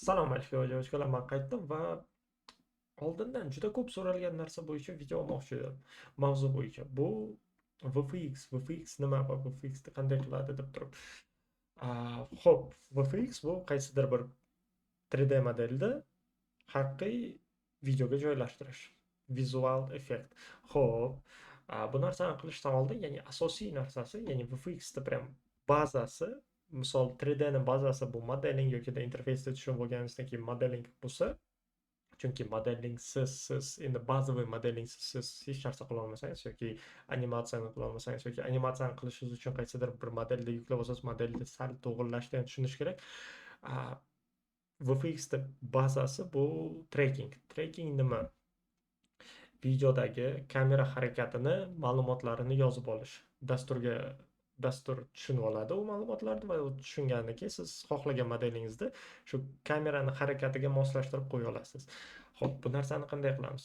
Salom alaykum, девочка lar, man qaytdim va oldindan juda ko'p so'ralgan narsa bo'yicha video olmoqchi edim. Mavzu bo'yicha. Bu VFX, VFX nima va VFXni qanday qiladi deb turib. Xo'p, VFX bu qaysidir bir 3D modelni haqiqiy videoga joylashtirish. Vizual effekt. Xo'p, bu narsani qilishdan oldin, ya'ni asosiy narsasi, ya'ni VFXni прям bazasi, misol 3D ni bazasi bu modeling yoki interfeysda tushunib olganingizdan keyin modeling bo'lsa, chunki modelingsiz siz endi bazaviy modelingsiz siz hech narsa qila olmasangiz yoki animatsiyani qila olmasangiz yoki animatsiyani qilishingiz uchun qaysidir bir modelni yuklab olsangiz, modelni sal to'g'irlashni ham tushunish kerak. VFXni bazasi bu tracking. Tracking nima? Videodagi kamera harakatini ma'lumotlarini yozib olish. Dasturga dastur tushunib oladi u ma'lumotlarni va u tushungandan keyin siz xohlagan modelingizni shu kamerani harakatiga moslashtirib qo'ya olasiz. Xo'p, bu narsani qanday qilamiz?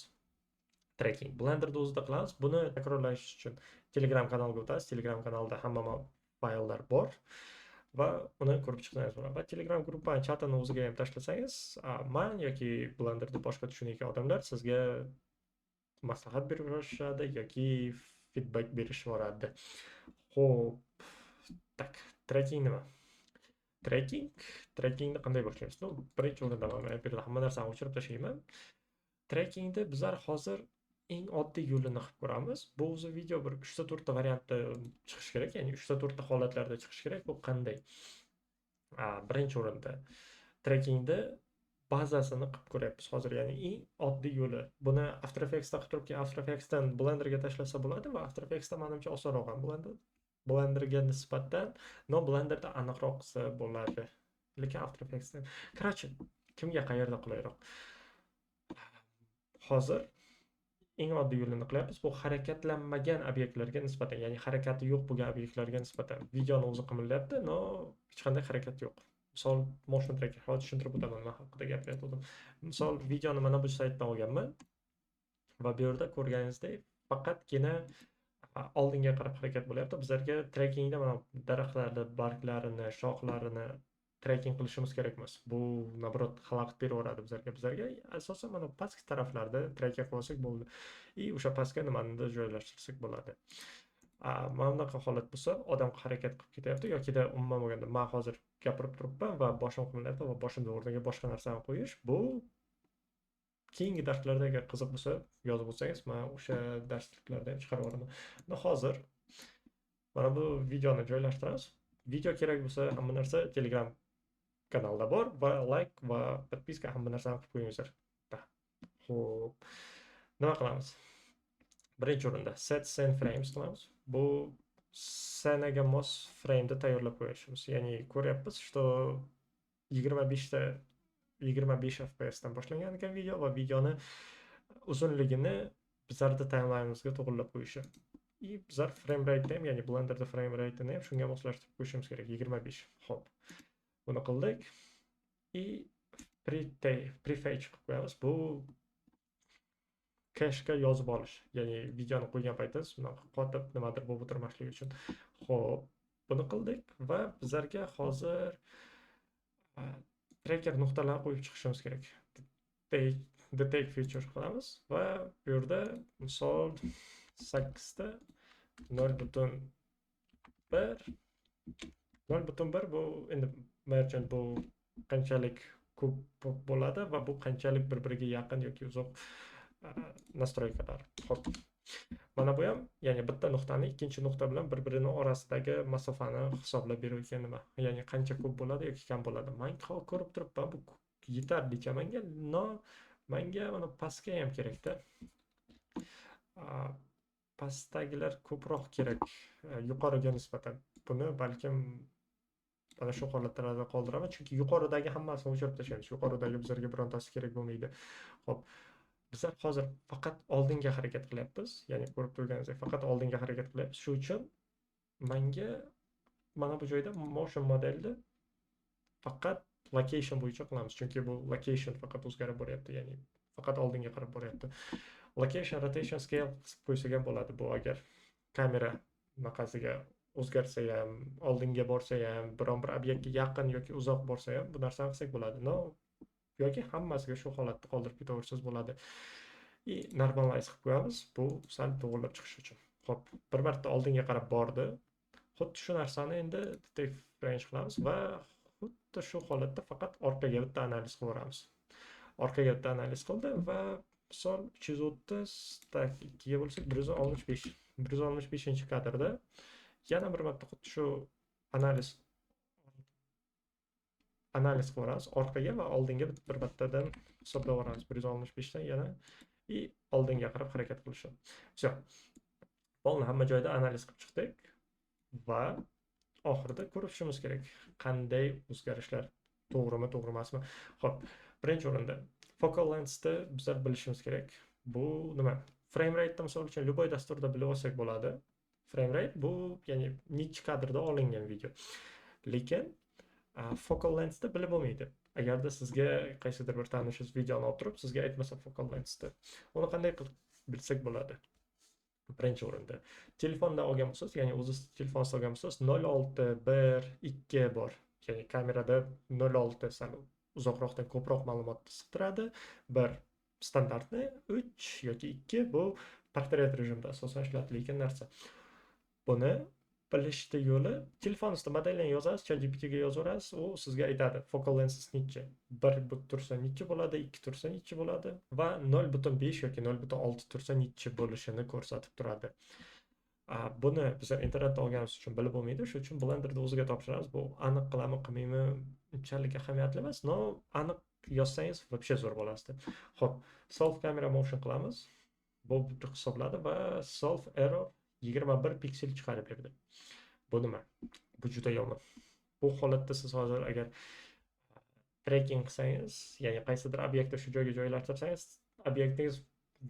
Tracking. Blenderda o'zida qilamiz. Buni takrorlash uchun Telegram kanalga o'tasiz. Telegram kanalida hamma fayllar bor va uni ko'rib chiqsangiz bo'ladi. Va Telegram gruppani chatini o'ziga ham tashlasangiz, man yoki Blenderda boshqa tushunayotgan odamlar sizga maslahat berishadi yoki feedback berishvoradi. Xo'p, так, tracking nima? Tracking, trackingni qanday boshlaymiz? Ну, birinchi o'rinda mana bu yerda hamma narsani o'chirib tashlayman. Trackingni bizlar hozir eng oddiy yo'lini qilib ko'ramiz. Bu o'zi video bir 3 ta 4 ta variantda chiqishi kerak, ya'ni 3 ta 4 ta holatlarda chiqishi kerak. Bu qanday? Birinchi o'rinda trackingni bazasini qilib ko'ryapmiz hozir, ya'ni eng oddiy yo'li. Buni After Effectsda qilib turib, keyin After Effectsdan Blenderga tashlasa bo'ladi va After Effectsda manimcha osonroq ham Blenderga nisbatan, но Blenderda aniqroq qilsa bo'ladi. Lekin After Effectsda, короче, kimga qayerda qulayroq. Hozir eng oddiy yo'lini qilyapmiz. Bu harakatlanmagan obyektlarga nisbatan, ya'ni harakati yo'q bo'lgan obyektlarga nisbatan. Videoni o'zi qimirlayapti, но hech qanday harakat yo'q. Misol motion tracker, hozir tushuntirib o'taman, nima haqida gapirayotgandim. Misol videoni mana bu saytdan olganman va bu yerda ko'rganingizdek faqatgina oldinga qarab harakat bo'lyapti. Bizlarga trackingda mana daraxtlarni barglarini, shoxlarini tracking qilishimiz kerak emas. Bu наоборот xalaqit beraveradi bizlarga. Bizlarga asosan mana pastki taraflarda tracking qilib olsak bo'ldi. И o'sha pastga nimanidir joylashtirsak bo'ladi. Mana bunaqa holat bo'lsa, odam harakat qilib ketyapti yokida umuman bo'lganda man hozir gapirib turibman va boshim qimirlayapti va boshimni o'rniga boshqa narsani qo'yish, bu keyingi darslarda agar qiziq bo'lsa yozib o'tsangiz, man o'sha darsliklarda ham chiqarib yuboraman. Но hozir mana bu videoni joylashtiramiz. Video kerak bo'lsa, hamma narsa Telegram kanalda bor va like va подписка, hamma narsani qilib qo'yingizlar. Xo'p, nima qilamiz? Birinchi o'rinda set scene frames qilamiz. Bu scenaga mos frameni tayyorlab qo'yishimiz. Ya'ni ko'ryapmiz, что 25 ta 25 fps dan boshlangan ekan video va videoni uzunligini bizlarda timeline'imizga to'g'irlab qo'yishi. И bizlar frame rate ham, ya'ni Blenderda frame rate'ini ham shunga moslashtirib qo'yishimiz kerak, 25. Xo'p. Buni qildik. И prefetch qilib qo'yamiz. Bu kashga yozib olish, ya'ni videoni qo'ygan paytingiz bunaqa qotib, nimadir bo'lib o'tirmasligi uchun. Xo'p, buni qildik va bizlarga hozir tracker nuqtalarni qo'yib chiqishimiz kerak. Detect feature qilamiz va bu yerda misol 8 ta 0.1, 0.1. Bu endi merchant, bu qanchalik ko'p bo'ladi va bu qanchalik bir biriga yaqin yoki uzoq настройка lar. Xo'p. Mana bu ham, ya'ni bitta nuqtani ikkinchi nuqta bilan bir-birini orasidagi masofani hisoblab berayotgan nima? Ya'ni qancha ko'p bo'ladi yoki kam bo'ladi. Men ko'rib turibman, bu yetarlicha menga, но menga mana pastga ham kerakda. Pastdagilar ko'proq kerak yuqoriga nisbatan. Buni balkim mana shu holatlarda qoldiraman, chunki yuqoridagi hammasini o'chirib tashlaymiz. Yuqoridagi bizlarga birontasi kerak bo'lmaydi. Xo'p. Bizlar hozir faqat oldinga harakat qilyapmiz. Ya'ni ko'rib turganingizdek faqat oldinga harakat qilyapmiz. Shu uchun menga mana bu joyda motion modelni faqat location bo'yicha qilamiz. Chunki bu location faqat o'zgarib boryapti, ya'ni faqat oldinga qarab boryapti. Location, rotation, scale qilib qo'ysak ham bo'ladi. Bu agar kamera bunaqasiga o'zgarsa ham, oldinga borsa ham, biron bir obyektga yaqin yoki uzoq borsa ham bu narsani qilsak bo'ladi. Но Yoki hammasiga shu holatda qoldirib ketaversangiz bo'ladi. И normalize qilib qo'yamiz. Bu sal to'g'rilab chiqish uchun. Xo'p, bir marta oldinga qarab bordi. Xuddi shu narsani endi detect range qilamiz va xuddi shu holatda faqat orqaga bitta analiz qilib yuboramiz. Orqaga bitta analiz qildi va misol 330 tak 2 ga bo'lsak 165. 165-kadrda yana bir marta xuddi shu analiz qilib yuboramiz. Orqaga va oldinga bir martadan hisoblab yuboramiz. 165 dan yana и oldinga qarab harakat qilishi. Всё. Polni hamma joyda analiz qilib chiqdik va oxirida ko'rishimiz kerak qanday o'zgarishlar to'g'rimi, to'g'ri emasmi. Xo'p, birinchi o'rinda focal length'ni bizlar bilishimiz kerak. Bu nima? Frame rate'ni misol uchun любой dasturda bilib olsak bo'ladi. Frame rate bu, ya'ni necha kadrda olingan video. Lekin focal length'ni bilib bo'lmaydi. Agarda sizga qaysidir bir tanishingiz videoni olib turib, sizga aytmasa focal length'ni, uni qanday qilib bilsak bo'ladi? Birinchi o'rinda telefonda olgan bo'lsangiz, ya'ni o'zingiz telefoningizda olgan bo'lsangiz 0.6, 1, 2 bor. Ya'ni kamerada 0.6 sal uzoqroqdan ko'proq ma'lumotni siqtiradi. 1 standartni, 3 yoki 2 bu portret rejimida asosan ishlatilayotgan narsa. Buni bilishni yo'li telefoningizda modelni yozasiz, ChatGPTga yozaverasiz, u sizga aytadi focal length necha, 1 tursa necha bo'ladi, 2 tursa necha bo'ladi va 0.5 yoki 0.6 tursa necha bo'lishini ko'rsatib turadi. Buni biz internetda olganimiz uchun bilib bo'lmaydi, shuning uchun Blenderda o'ziga topshiramiz. Bu aniq qiladimi, qilmaymi unchalik ahamiyatli emas, no aniq yozsangiz вообще zo'r bo'lasdi. Xo'p, solve camera motion qilamiz. Bu hisobladi va solve error 21 piksel chiqarib berdi. Bu nima? Bu juda yomon. Bu holatda siz hozir agar tracking qilsangiz, ya'ni qaysidir obyektni shu joyga joylashtirsangiz, obyektingiz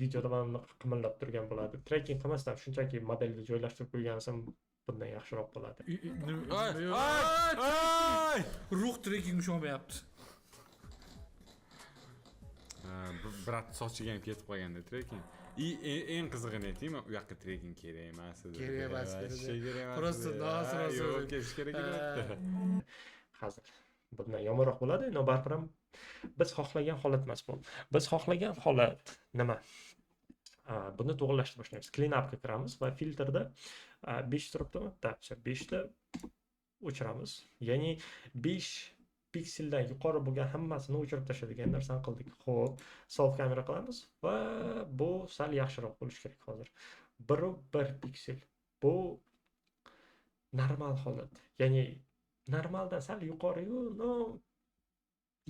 videoda mana bunaqa qimillab turgan bo'ladi. Tracking qilmasdan shunchaki modelni joylashtirib qo'yganingiz ham bundan yaxshiroq bo'ladi. Ruh tracking usholmayapti. Brat sochiga ham ketib qolganda tracking. Eng qizig'ini aytaymi, u yoqqa tracking kerak emas edi. Kerak emas edi. Kerak emas. Просто yo'q, ketish kerak edi. Hozir bundan yomonroq bo'ladi, но baribir ham biz xohlagan holat emas bu. Biz xohlagan holat nima? Buni to'g'rilashni boshlaymiz. Clean upga kiramiz va filtrda 5 turibdimi? Da, 5 ta o'chiramiz. Ya'ni 5 pikseldan yuqori bo'lgan hammasini o'chirib tashlaydigan narsani qildik. Xo'p, solve kamera qilamiz va bu sal yaxshiroq bo'lishi kerak hozir. 1.1 piksel. Bu normal holat. Ya'ni normaldan sal yuqori-yu, no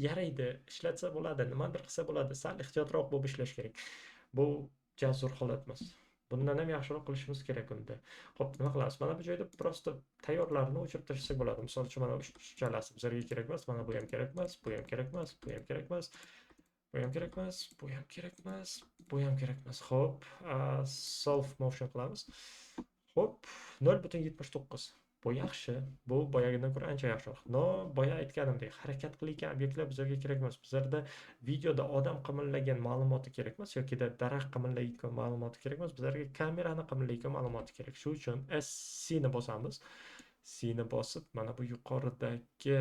yaraydi, ishlatsa bo'ladi, nimadir qilsa bo'ladi, sal ehtiyotroq bo'lib ishlash kerak. Bu zo'r holat emas. Bundan ham yaxshiroq qilishimiz kerak unda. Xo'p, nima qilamiz? Mana bu joyda prosta tayyorlarni o'chirib tashlasak bo'ladi. Misol uchun mana uchalasi bizlarga kerak emas, mana bu ham kerak emas, bu ham kerak emas, bu ham kerak emas, bu ham kerak emas, bu ham kerak emas, bu ham kerak emas. Xo'p, solve motion qilamiz. Xo'p, 0.79. Bu yaxshi. Bu boyagidan ko'ra ancha yaxshiroq. No, boya aytganimdek, harakat qilayotgan obyektlar bizlarga kerak emas. Bizlarda videoda odam qimillagan ma'lumoti kerak emas yoki daraxt qimillayotgan ma'lumoti kerak emas. Bizlarga kamerani qimillayotgan ma'lumoti kerak. Shuning uchun S C ni bosamiz. C ni bosib, mana bu yuqoridagi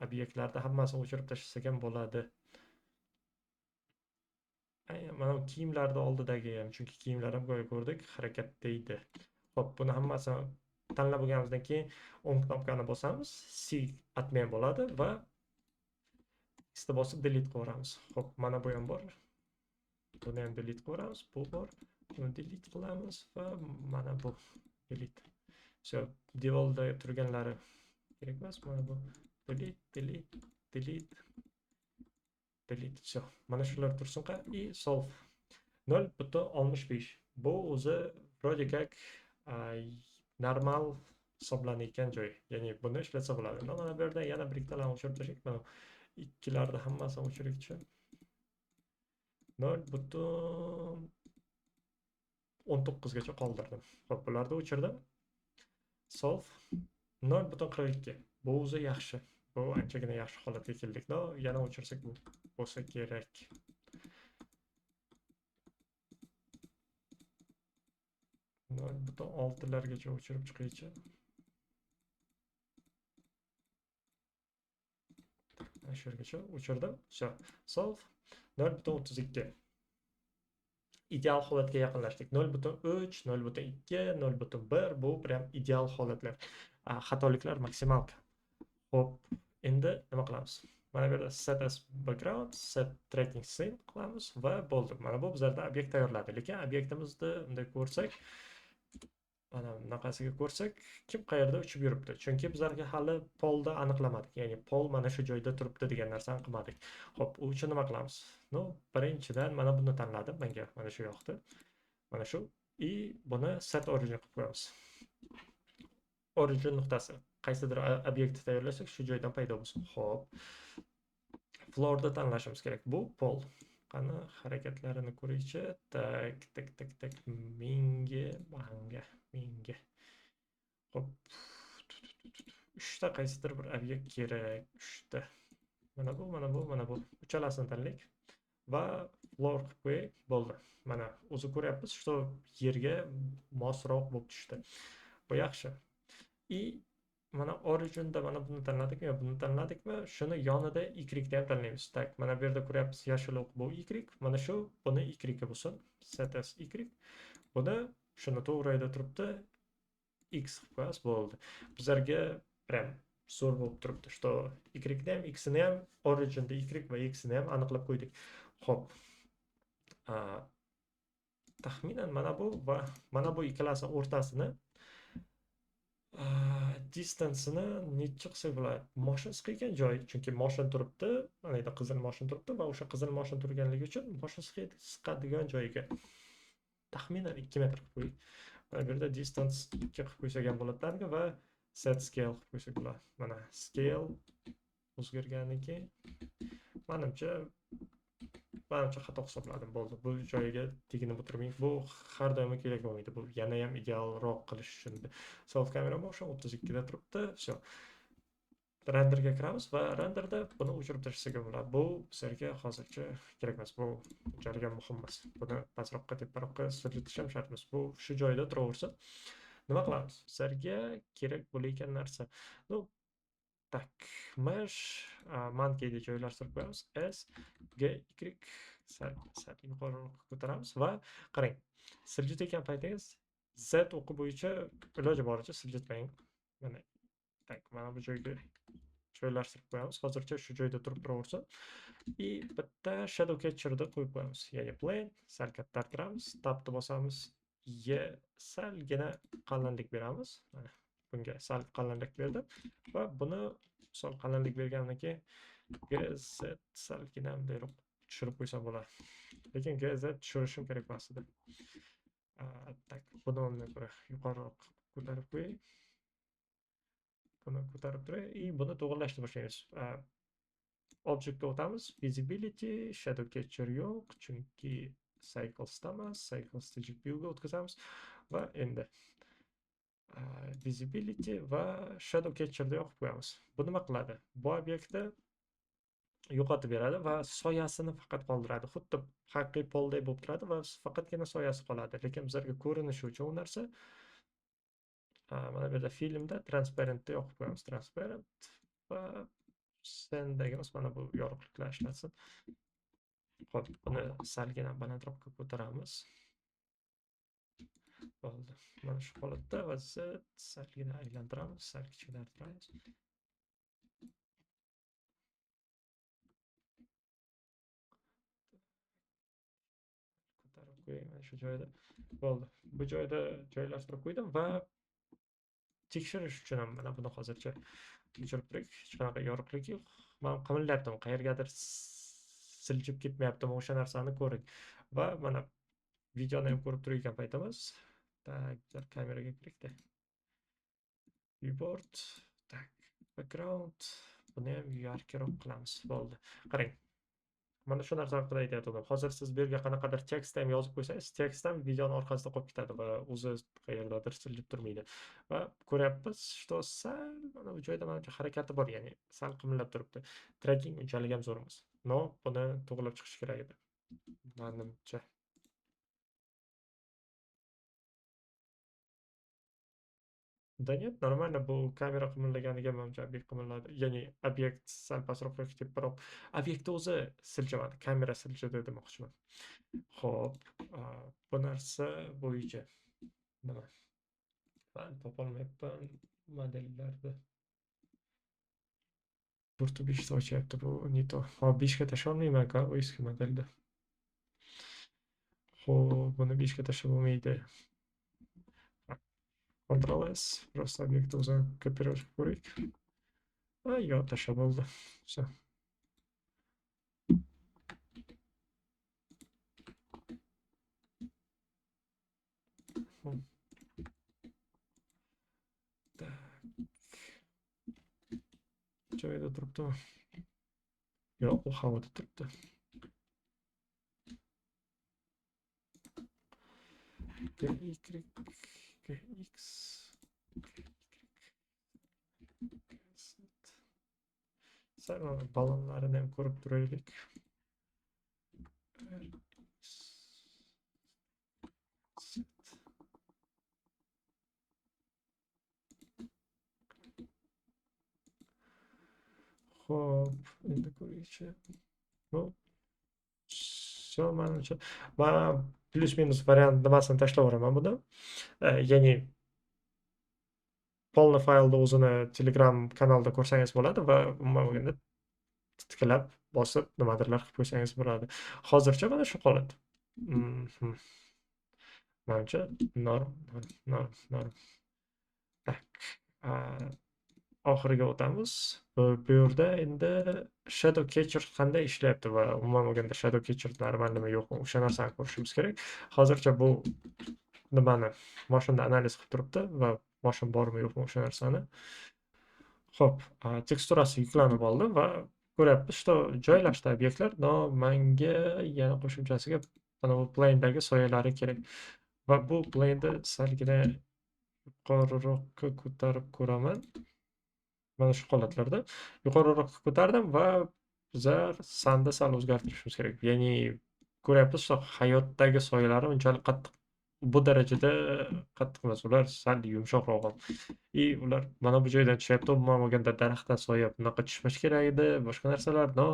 obyektlarni hammasini o'chirib tashlasak ham bo'ladi. Mana bu kiyimlarni oldidagi ham, chunki kiyimlar ham go'yo ko'rdik, harakatda edi. Xo'p, buni hammasini tanlab bo'lganimizdan keyin o'ng knopkani bosamiz, C admin bo'ladi va X ni bosib delete qilib yuboramiz. Xo'p, mana bu ham bor. Buni ham delete qilib yuboramiz. Bu bor. Buni delete qilamiz va mana bu delete. Всё, devorda turganlari kerak emas. Mana bu delete, delete, delete, delete. Всё, mana shular tursin и solve 0.65. Bu o'zi вроде как normal hisoblanayotgan joy. Ya'ni buni ishlatsa bo'ladi. Mana bu yerda yana bir ikkitalarni o'chirib tashlaylik. Mana ikkilarni hammasini o'chirikchi. 0.19 gacha qoldirdim. Xo'p, bularni o'chirdim. Solve 0.42. Bu o'zi yaxshi. Bu anchagina yaxshi holatga keldik. No, yana o'chirsak bo'lsa kerak. 0.6largacha o'chirib chiqaychi. Mana shu yergacha o'chirdim. Всё. Solve 0.32. Ideal holatga yaqinlashdik. 0.3, 0.2, 0.1 bu prям ideal holatlar. Xatoliklar maksimalka. Xo'p, endi nima qilamiz? Mana bu yerda set as background, set tracking scene qilamiz va bo'ldi. Mana bu bizlarda obyekt tayyorladi. Lekin obyektimizni bunday ko'rsak, mana bunaqasiga ko'rsak, kim qayerda uchib yuribdi? Chunki bizlarga hali polda aniqlamadik. Ya'ni pol mana shu joyda turibdi degan narsani qilmadik. Xo'p, u uchun nima qilamiz? No, birinchidan mana buni tanladim, menga mana shu yoqdi. Mana shu i buni set origin qilib qo'yamiz. Origin nuqtasi. Qaysidir obyektni tayyorlasak, shu joydan paydo bo'lsin. Xo'p. Floorda tanlashimiz kerak. Bu pol. Qani harakatlarini ko'raychi. Tak, tak, tak, tak. Menga, manga, menga. Xo'p. Uchta qaysidir bir obyekt kerak. Uchta. Mana bu, mana bu, mana bu. Uchalasini tanlaylik va floor qilib qo'yay. Bo'ldi. Mana o'zi ko'ryapmiz, что yerga mosroq bo'lib tushdi. Bu yaxshi. I mana originda mana buni tanladikmi yo buni tanladikmi? Shuni yonida y ni ham tanlaymiz. Tak, mana bu yerda ko'ryapmiz yashil o'q bu y, mana shu buni y ga bo'lsin. Set as y. Buni shuni to'g'ri joyda turibdi. X qilib qo'yamiz, bo'ldi. Bizlarga prям zo'r bo'lib turibdi, что y ni ham x ni ham originda y va x ni ham aniqlab qo'ydik. Xo'p. Taxminan mana bu va mana bu ikkalasini o'rtasini distansini necha qilsak bo'ladi? Moshin siqayotgan joy, chunki moshin turibdi, mana yerda qizil moshin turibdi va o'sha qizil moshin turganligi uchun moshin siqadigan joyiga taxminan 2 metr qilib qo'ydik. Mana bu yerda distance 2 qilib qo'ysak ham bo'ladi va set scale qilib qo'ysak bo'ladi. Mana scale o'zgarganidan keyin manimcha xato hisobladim. Bo'ldi. Bu joyiga teginib o'tirmang. Bu har doim kerak bo'lmaydi. Bu yana ham idealroq qilish uchun. Soft kamera o'sha 32 da turibdi. Всё. Renderga kiramiz va renderda buni o'chirib tashlasak bo'ladi. Bu bizlarga hozircha kerak emas. Bu unchalik ham muhim emas. Buni pastroqqa, teparoqqa siljitish ham shart emas. Bu shu joyda turaversin. Nima qilamiz? Bizlarga kerak bo'layotgan narsa. No, tak, mesh, monkeyni joylashtirib qo'yamiz. S, G, Y sal yuqoriroq ko'taramiz va qarang, siljitayotgan paytingiz Z o'qi bo'yicha iloji boricha siljitmang. Mana tak, mana bu joyga joylashtirib qo'yamiz. Hozircha shu joyda turib turaversin. I bitta shadow catcherni qo'yib qo'yamiz. Ya'ni plane sal kattartiramiz, tabni bosamiz, Y salgina qalinlik beramiz. Mana bunga sal qalinlik berdim va buni sal qalinlik bergandan keyin G, Z salgina bunday tushirib qo'ysam bo'ladi. Lekin G, Z tushirishim kerak emas edi. Tak, buni undan ko'ra yuqoriroq ko'tarib qo'yay. Buni ko'tarib turay i buni to'g'rilashni boshlaymiz. Objectga o'tamiz. Visibility, shadow catcher yo'q, chunki cycles'da emas, cycles'da GPU ga o'tkazamiz va endi visibility va shadow catcherda yoqib qo'yamiz. Bu nima qiladi? Bu obyektni yo'qotib beradi va soyasini faqat qoldiradi. Xuddi haqiqiy polday bo'lib turadi va faqatgina soyasi qoladi. Lekin bizlarga ko'rinishi uchun u narsa mana bu yerda filmda transparentni yoqib qo'yamiz. Transparent va sendagi emas, mana bu yorug'liklar ishlatsin. Xo'p, buni salgina balandroqqa ko'taramiz. Bo'ldi. Mana shu holatda va Z salgina aylantiramiz, sal kichkinartiramiz. Ko'tarib qo'yay mana shu joyda. Bo'ldi. Bu joyda joylashtirib qo'ydim va tekshirish uchun ham mana buni hozircha o'chirib turaylik. Hech qanaqa yorug'lik yo'q. Men qimillayaptim, qayergadir siljib ketmayaptimi, o'sha narsani ko'ring. Va mana videoni ham ko'rib turgan paytimiz. Tak, bizlar kameraga kirikda. Viewport, tak, background, buni ham yarkiroq qilamiz. Bo'ldi. Qarang. Mana shu narsa haqida aytayotgandim. Hozir siz bu yerga qanaqadir tekst ham yozib qo'ysangiz, tekst ham videoni orqasida qolib ketadi va o'zi qayerdadir siljib turmaydi. Va ko'ryapmiz, что sal mana bu joyda manimcha harakati bor, ya'ni sal qimillab turibdi. Tracking unchalik ham zo'r emas. No, buni to'g'rilab chiqish kerak edi. Manimcha. Да нет, нормально, bu kamera qimirlaganiga manimcha obyekt qimilladi. Ya'ni obyekt sal pastroq yoki teparoq. Obyektni o'zi siljimadi, kamera siljidi demoqchiman. Xo'p, bu narsa bo'yicha nima? Man topolmayapman modellarni. 4 5 ta ochyapti bu, не то. Hop, 5 ga tashlay olmayman-ku bu eski modelda. Xo'p, buni 5 ga tashlab bo'lmaydi. Ctrl S, просто obyektni o'zini kopировать qilib ko'raylik. Yo'q, tashlab bo'ldi. Всё. Так. Joyida turibdimi? Yo'q, u havoda turibdi. G, Y, G, X, G, Y, Z. Sal balonlarini ham ko'rib turaylik. R, X, Z. Xo'p, endi ko'raylikchi. Bu всё, manimcha, man плюс-минус variant nimasini tashlab yuboraman buni. Ya'ni полный faylni o'zini Telegram kanalida ko'rsangiz bo'ladi va umuman olganda tiklab bosib nimadirlar qilib qo'ysangiz bo'ladi. Hozircha mana shu holat. Manimcha norm, norm, norm. Так. Oxiriga o'tamiz. Bu yerda endi Shadow Catcher qanday ishlayapti va umuman olganda Shadow Catcher normalmi yo'qmi o'sha narsani ko'rishimiz kerak. Hozircha bu nimani mashinada analiz qilib turibdi va mashin bormi yo'qmi o'sha narsani. Xo'p, teksturasi yuklanib oldi va ko'ryapmiz, что joylashdi obyektlar, но menga yana qo'shimchasiga mana bu plane'dagi soyalari kerak. Va bu plane'ni salgina yuqoriroqqa ko'tarib ko'raman. Mana shu holatlarda yuqoriroqqa ko'tardim va bizlar sanda sal o'zgartirishimiz kerak. Ya'ni ko'ryapmiz, что hayotdagi soyalari unchalik qattiq, bu darajada qattiq emas, ular sal yumshoqroq ham. И ular mana bu joydan tushyapti, umuman olganda daraxtdan soya bunaqa tushmash kerak edi, boshqa narsalar, но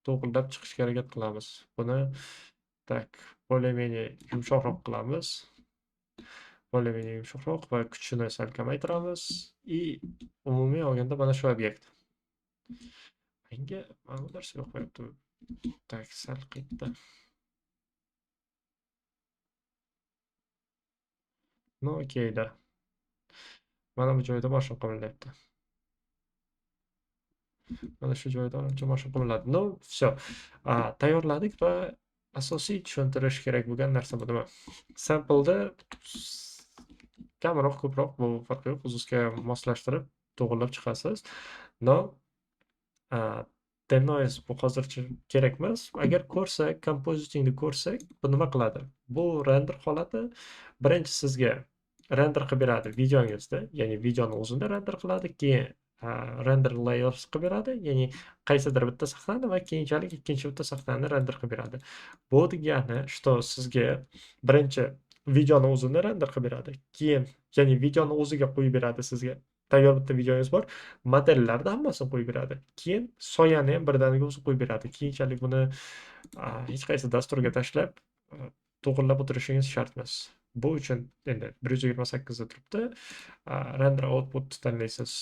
to'g'rilab chiqishga harakat qilamiz. Buni так, более-менее yumshoqroq qilamiz. Более-менее yumshoqroq va kuchini sal kamaytiramiz. И umumiy olganda mana shu obyekt. Menga mana bu narsa yoqmayapti. Так, sal qaytdi. Ну, okeyda. Mana bu joyda boshim qimirlayapti. Mana shu joyda ancha boshim qimirladi. Ну, всё. Tayyorladik va asosiy tushuntirish kerak bo'lgan narsa bu nima? Sample'da kamroq, ko'proq bu farqi yo'q. O'zingizga moslashtirib, to'g'rilab chiqasiz. Но, denoise bu hozircha kerak emas. Agar ko'rsak, compositingni ko'rsak, bu nima qiladi? Bu render holati birinchi sizga render qilib beradi videongizda, ya'ni videoni o'zida render qiladi, keyin render layers qilib beradi, ya'ni qaysidir bitta sahnani va keyinchalik ikkinchi bitta sahnani render qilib beradi. Bu degani, что sizga birinchi videoni o'zini render qilib beradi, keyin ya'ni videoni o'ziga qo'yib beradi sizga. Tayyor bitta videongiz bor, modellarni hammasini qo'yib beradi. Keyin soyani ham birdaniga o'zi qo'yib beradi. Keyinchalik buni hech qaysi dasturga tashlab to'g'rilab o'tirishingiz shart emas. Bu uchun endi 128 da turibdi. Render output tanlaysiz.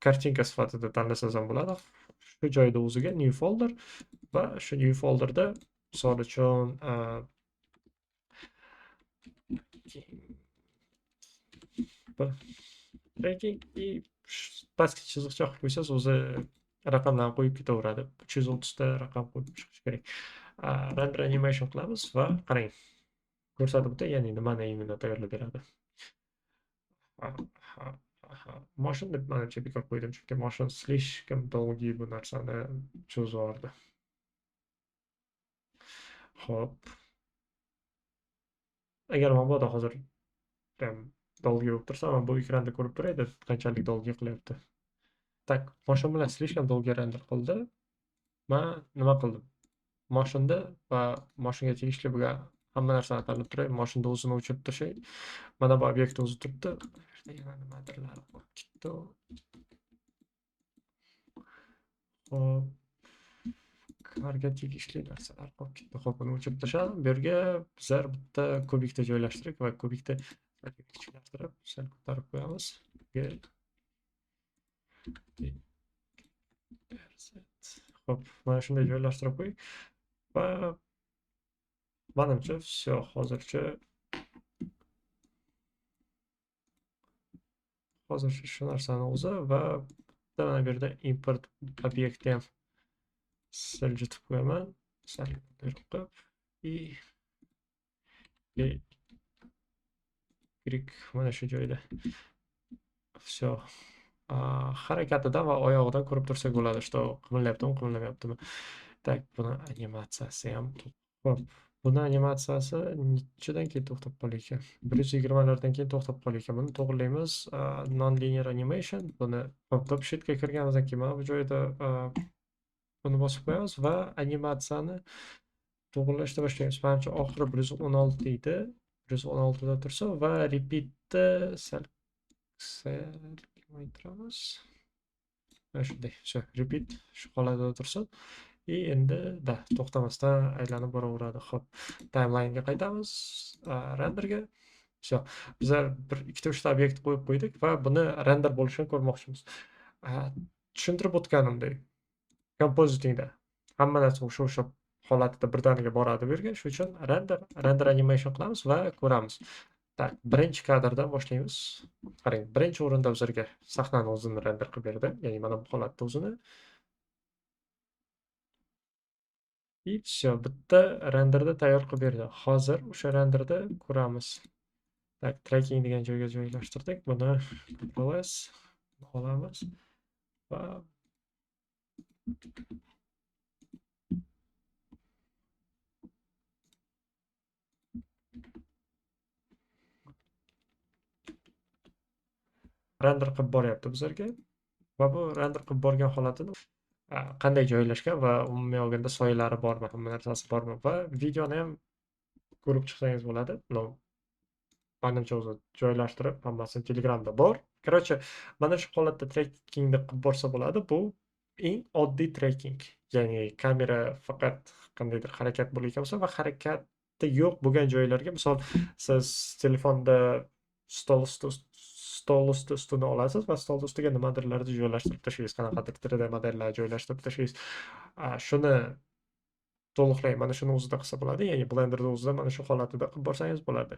Kartinka sifatida tanlasangiz ham bo'ladi. Shu joyda o'ziga new folder va shu new folderda misol uchun tracking и pastki chiziqcha qilib qo'ysangiz o'zi raqamlarni qo'yib ketaveradi. 330 ta raqam qo'yib chiqish kerak. Render animation qilamiz va qarang, ko'rsatib o'tay, ya'ni nimani именно tayyorlab beradi. Motion deb manimcha bekor qo'ydim, chunki motion слишком долгий bu narsani cho'zib yubordi. Xo'p. Agar mabodo hozir prям долгий bo'lib tursa, man bu ekranda ko'rib turay deb qanchalik долгий qilyapti. Так, motion bilan слишком долгий render qildi. Men nima qildim? Motionda va motionga tegishli bo'lgan Hamma narsani tanlab turay, mashinada o'zini o'chirib tashlay. Mana bu obyekt o'zi turibdi. Yana nimadirlar qolib ketdi. Xo'p, karga tegishli narsalar qolib ketdi. Xo'p, buni o'chirib tashladim. Bu yerga bizlar bitta kubikda joylashtirdik va kubikda kichiklashtirib, sal ko'tarib qo'yamiz. Xo'p, mana shunday joylashtirib qo'ydik va manimcha всё, hozircha shu narsani o'zi va bitta mana bu yerda import obyektni ham siljitib qo'yaman. Sal qilib i Y mana shu joyda. Всё. Harakatidan va oyog'idan ko'rib tursak bo'ladi, что qimirlayaptimi, qimirlamayaptimi. Так, buni animatsiyasi ham. Xo'p, buni animatsiyasi nechadan keyin to'xtab qolar ekan? 120lardan keyin to'xtab qolar ekan. Buni to'g'rilaymiz. Non-linear animation. Buni top sheetga kirganimizdan keyin mana bu joyda buni bosib qo'yamiz va animatsiyani to'g'rilashni boshlaymiz. Manimcha oxiri 116 edi. 116 da tursa va repeatni sal kamaytiramiz. Mana shunday. Shu repeat shu holatda tursin. И endi da to'xtamasdan aylanib boraveradi. Xo'p, timeline'ga qaytamiz, renderga. Всё. Bizlar bir ikkita uchta obyekt qo'yib qo'ydik va buni render bo'lishini ko'rmoqchimiz. Tushuntirib o'tganimdek, compositingda hamma narsa o'sha holatida birdaniga boradi bu yerga. Shuning uchun render animation qilamiz va ko'ramiz. Tak, birinchi kadrdan boshlaymiz. Qarang, birinchi o'rinda bizlarga sahnani o'zini render qilib berdi. Ya'ni mana bu holatda o'zini. И всё, bitta renderda tayyor qilib berdi. Hozir o'sha renderda ko'ramiz. Tak, tracking degan joyga joylashtirdik. Buni Ctrl S olamiz va render qilib boryapti bizlarga. Va bu render qilib borgan holatini qanday joylashgan va umuman olganda soyalari bormi, hamma narsasi bormi va videoni ham ko'rib chiqsangiz bo'ladi. No, manimcha o'zi joylashtirib hammasini Telegramda bor. Короче, mana shu holatda trackingni qilib borsa bo'ladi. Bu eng oddiy tracking. Ya'ni kamera faqat qandaydir harakat bo'layotgan bo'lsa va harakatda yo'q bo'lgan joylarga, misol siz telefonda stol usti ustini olasiz va stol ustiga nimadirlarni joylashtirib tashlaysiz, qanaqadir 3D modellar joylashtirib tashlaysiz. Shuni to'liqlay mana shuni o'zida qilsa bo'ladi. Ya'ni Blenderda o'zida mana shu holatida qilib borsangiz bo'ladi.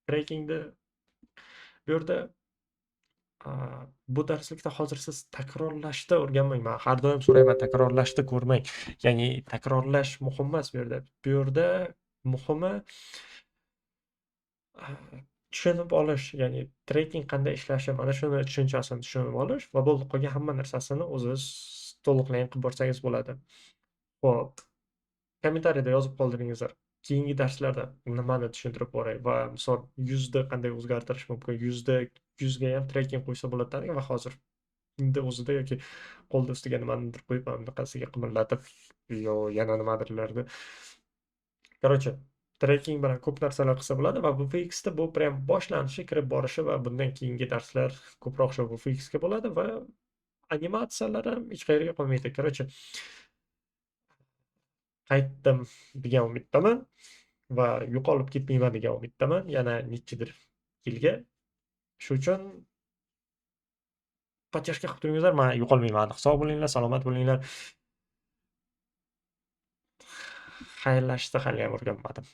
Trackingni bu yerda bu darslikda hozir siz takrorlashni o'rganmang. Men har doim so'rayman, takrorlashni ko'rmang. Ya'ni takrorlash muhim emas bu yerda. Bu yerda muhimi tushunib olish, ya'ni tracking qanday ishlashi, mana shuni tushunchasini tushunib olish va bo'ldi, qolgan hamma narsasini o'zingiz to'liqlayin qilib borsangiz bo'ladi. Xo'p, kommentariyada yozib qoldiringizlar. Keyingi darslarda nimani tushuntirib boray va misol yuzda qanday o'zgartirish mumkin, yuzga ham tracking qo'ysa bo'ladi va hozir endi o'zida yoki qo'lda ustiga nimanidir qo'yib, mana bunaqasiga qimirlatib yo yana nimadirlarni. Короче, tracking bilan ko'p narsalar qilsa bo'ladi va VFXda bu prям boshlanishi, kirib borishi va bundan keyingi darslar ko'proq shu VFXga bo'ladi va animatsiyalar ham hech qayerga qolmaydi. Короче, qaytdim degan umiddaman va yo'qolib ketmayman degan umiddaman yana nechidir yilga. Shu uchun поддержка qilib turingizlar, men yo'qolmayman. Sog' bo'linglar, salomat bo'linglar. Xayrlashishni hali ham o'rganmadim.